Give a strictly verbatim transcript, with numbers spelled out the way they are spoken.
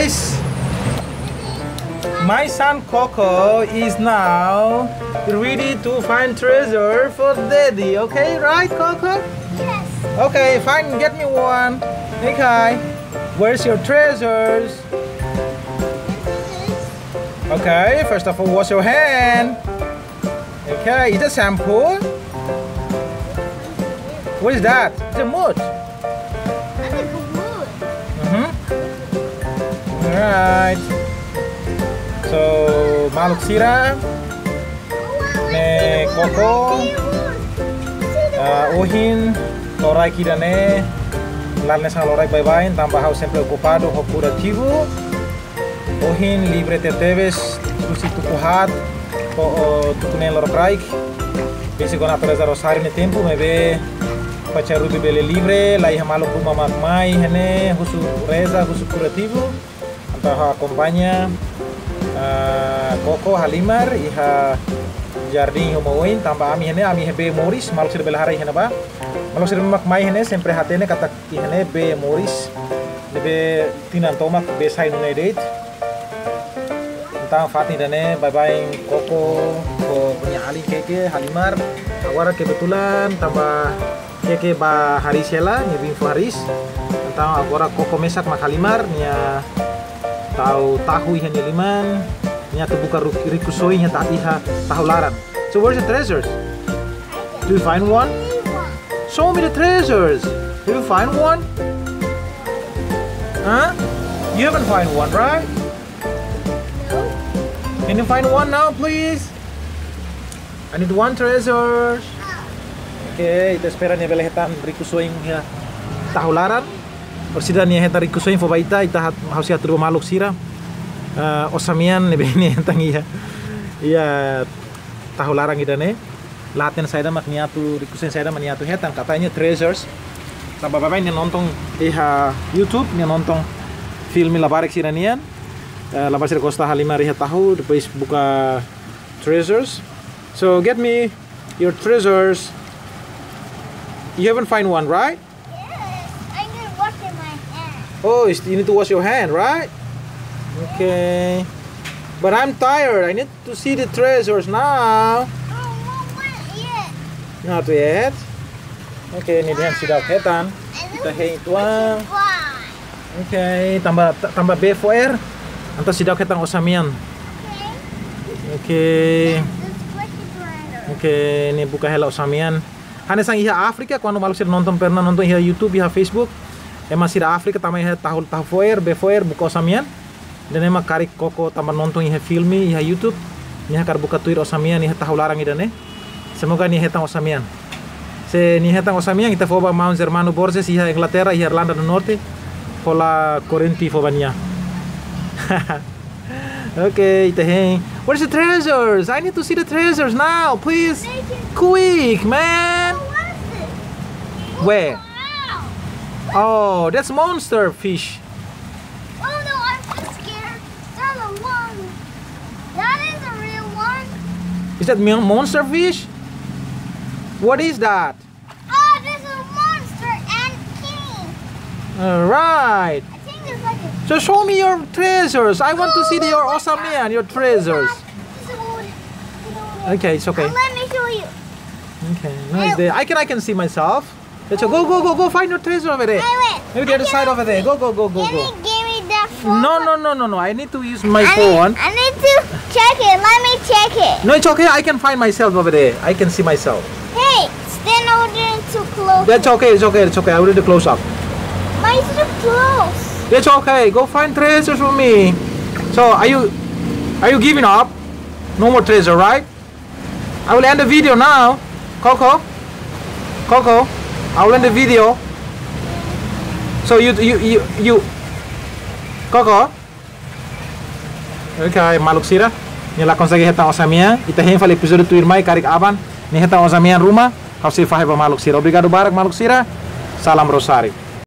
Guys, my son Coco is now ready to find treasure for daddy. Okay, right, Coco? Yes. Okay, fine, get me one. Okay. Where's your treasures? Okay, first of all, wash your hand. Okay, is that shampoo? What is that? It's a mud. That's a good mud. Mm-hmm. Alright. So, maluk sira, ne'e Coco, ah, ohin loraik ida-ne'e, laran ne'e sanulu loraik baibain, tanba ha'u sempre okupadu ho kurativu. Ohin livre tebetebes, husi tuku haat, to'o, o, tuku neen lorokraik. Besik ona atu reza rozáriu nia tempu, maibé Pacha Ruby bele livre, la iha maluk ruma mak mai iha-ne'e, husu reza, husu kurativu. Entaun ha'u akompaña, ah, Coco halimar, iha jardín ho maun oin, tanba ami iha-ne'e, ami iha bee moris, maluk sira bele haree iha-ne'ebá. Maluk sira mak mai iha-ne'e, sempre hatene katak iha-ne'e bee moris, ne'ebé tinan tomak bee sai nune'e de'it. Entaun fatin ida-ne'e baibain Coco ho nia alin Keke halimar. Agora kebetulan tanba Keke bá hariis hela, nia biin fó hariis. Entaun agora Coco mesak mak halimar, nia tau tahu iha nia liman, nia atu buka ru-, rikusoin iha ta-, iha tahu laran. So where's the treasures? Do you find one? Show me the treasures. Have you find one? Huh? You haven't find one, right? No. Can you find one now, please? I need one treasures. Oke, ita espera nia bele hetan rikusoin iha tahu laran. Orsida nia hetan rikusoin fó ba ita, ita hat-, ha'u sei hatudu ba maluk sira. Eh, osan-mean ne'ebé nia hetan iha, iha tahu laran ida-ne'e. La hatene saida mak nia atu, rikusoin saida mak nia atu hetan, katak nia treasures. Tanba baibain nia nonton iha YouTube, nia nonton filme labarik sira-nian. Eh, labarik sira gosta halimar iha tahu, depois buka treasures. So get me your treasures. You haven't find one, right? Yes, I need to wash in my hand. Oh, it's, you need to wash your hand, right? Okay. But I'm tired. I need to see the treasures now. Oh, not yet. Not yet. Oke, ne'e dehan seidauk hetan. Ita hein uitoan. Oke, tanba, tanba bee fo'er. Entaun seidauk hetan osan-mean. Oke. Oke, nia buka hela osan-mean. Hanesan iha Áfrika, kuandu maluk sira nonton, pernah nonton iha YouTube, iha Facebook. Ema sira Áfrika, tama iha tahu, tahu fo'er, bee fo'er, buka osan-mean. Ida-ne'e mak karik Coco tanba nonton iha filme, iha YouTube. Nia hakarak buka tuir osan-mean, iha tahu laran ida-ne'e. Semoga nia hetan osan-mean. Se nia hetan osan-mean, ita fó ba maun Germano Borges, iha Inglaterra, iha Irlanda do Norte. Hola korrente fó ba nia. Oke, ita hein. Where's the treasures? I need to see the treasures now, please. Quick, man. Where? Oh, that's monster fish. Oh no, I'm so scared. That's a one. That is a real one. Is that mon-, monster fish? What is that? Oh, this is a monster and king. All right. I think it's like a... So show me your treasures. I want to see the, your osan-mean, your treasures. This is a wood. Okay, it's okay. Let me show you. Okay, nice day. I can, I can see myself. Let's go, go, go, go find your treasure over there. Wait, wait. Maybe the other side over there. Go, go, go, go, go. Give me, give me that phone. No, no, no, no, no. I need to use my phone. I need to check it. Let me check it. No, it's okay. I can find myself over there. I can see myself. Hey, stand over there too close. That's okay. It's okay. It's okay. I will do the close up. But it's too close. It's okay. Go find treasures for me. So, are you, are you giving up? No more treasure, right? I will end the video now. Coco. Coco. I will end the video. So you, you, you, you. Coco. Oke, maluk sira. Nia la konsege hetan osan-mean. Ita hein fali epizódiu tuirmai karik aban nia hetan osan-mean ruma. Ha'u sei fahe ba maluk sira. Obrigadu barak maluk sira. Salam Rosáriu.